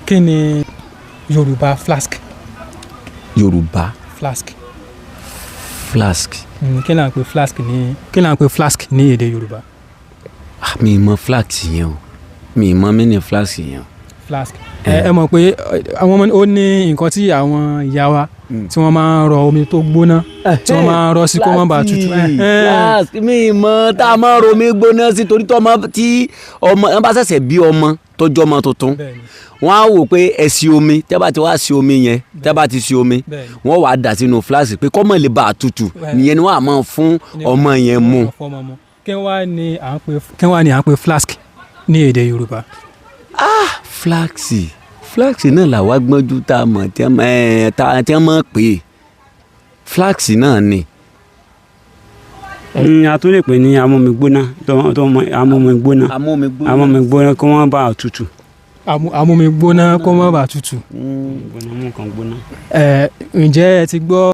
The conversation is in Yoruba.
Kí ni Yorùbá flask? Yorùbá flask. Flask. Kí là ń pè flask ní èdè Yorùbá? Ah, mi ì mọ flask yẹn o, mi ì mọ mí flask yẹn o. Flask. Ẹ mọ̀ pé àwọn ọmọ ó ní nǹkan tí àwọn ìyá wa tí wọ́n máa ń rọ omi tó gbóná, tí wọ́n máa ń rọ sí kó má bàa tutù. Flask, mi ì mọ tá a máa romi gbóná sí, torí tọmọ tí ọmọ wọn bá ṣẹ̀ṣẹ̀ bí, ọmọ tó jẹ́ ọmọ tuntun, wọ́n á wò pé ẹ sí omi. Tẹ́ bá ti wá sí omi yẹn, tẹ́ bá ti sí omi, wọ́n wàá dà sínú flask pé kọ́mọ lè bá a tutù. Nìyẹn ni wọ́n á máa fún ọmọ yẹn mu. Fún ọmọ mu. Kí wá ní à ń pè flask ní èdè Yorùbá? Flask, flask náà làwa gbọ́njú tá a mọ̀ tí wọ́n ẹ̀ tá tí wọ́n mọ̀ pé flask náà ni. A tún lè pè ní amómigbóná tó amómigbóná. Amómigbóná. Amómigbóná kó wọ́n bá a tutù. Amómi gbóná kó má bàa tutù. Gbóná mú nǹkan gbóná. Ẹ ǹjẹ́ ẹ ti gbọ́